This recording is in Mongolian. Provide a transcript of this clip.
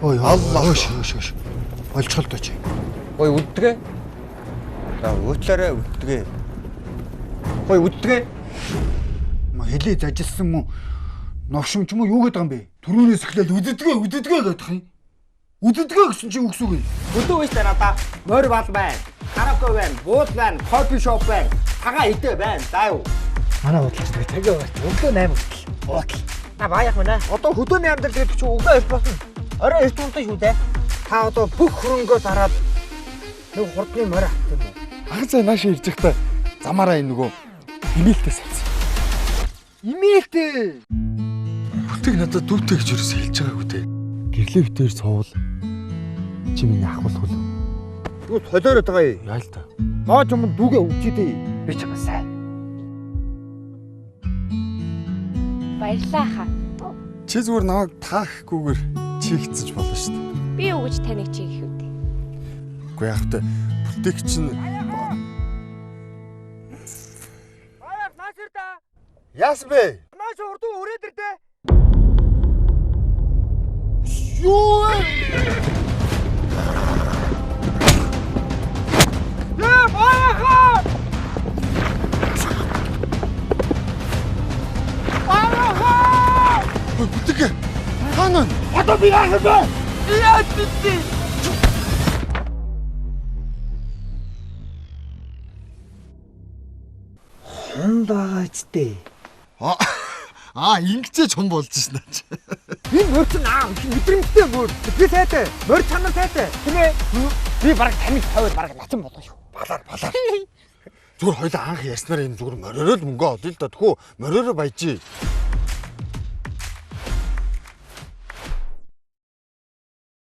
Ой, алла хөөш хөөш хөөш. Болчихол доо чи. Ой үддэгэ. За уучлаарай үддэгэ. Ой үддэгэ. Ма хилээ зажилсан мó новшим ч юм уу юу гэдэг юм бэ? Төрүүнээс эхлээл үддэгэ үддэгэ гэдэг юм. Үддэгэ гэсэн чи юу гэсэн үг юм? Өдөө үст надаа морь бал байна. Караоке байна, буул байна, кофе шоп байна. Тагаа идэ байна. За юу. Манай бодлоо ч цагийн хуваарт өглөө 8 хүртэл уутал. Та баяах мэнэ. Одоо хөдөөний амьдрал гэдэг чинь өглөө эрт болно. Орой эрт унтан шүү дээ. Та одоо бүх хөрөнгөө зараад нэг хурдны морь авт юм уу? Ага цаа нааш ирж байхдаа замаараа энэ нөгөө имэйлтэй савсан. Имэйлтэй. Бүтэг надад дүүтэй гэж юусэн хэлж байгаагүй те. Гэрлээ битээр цовл чи миний ах болох уу? Юу толиороод байгаа юм. Яа л та. Ноо ч юм дүүгээ өвчтэй. Би ч бас сайн. Баярлалаа хаа. Чи зүгээр намайг таахгүйгээр чийгцэж болно шүү дээ. Би юу гэж таныг чийгэх үү? Үгүй яах вэ? Бүтэг чинь Баяах нааш ир та. яасан бэ? Нааш урдуу өрөөд ир дээ. Юу вэ? Ээ баяхаа. Баяхаа. Ой, Бүтэг хаана? Одоо би яах юм бэ? Яа зүти. Хон байгаа ч дээ. Аа, ингэчээ чум болж шин наач. Энэ морь чинь аа мэдрэмжтэй морь. Би сайтай. Морь чанар сайтай. Тийм ээ. Би бараг таныг тавиад бараг начин болгоно шүү. Балаар балаар. Зүгээр хоёлаа анх ярьснаар энэ зүгээр мориороо л мөнгө олъё л да. Тэхүү мориороо баяжий.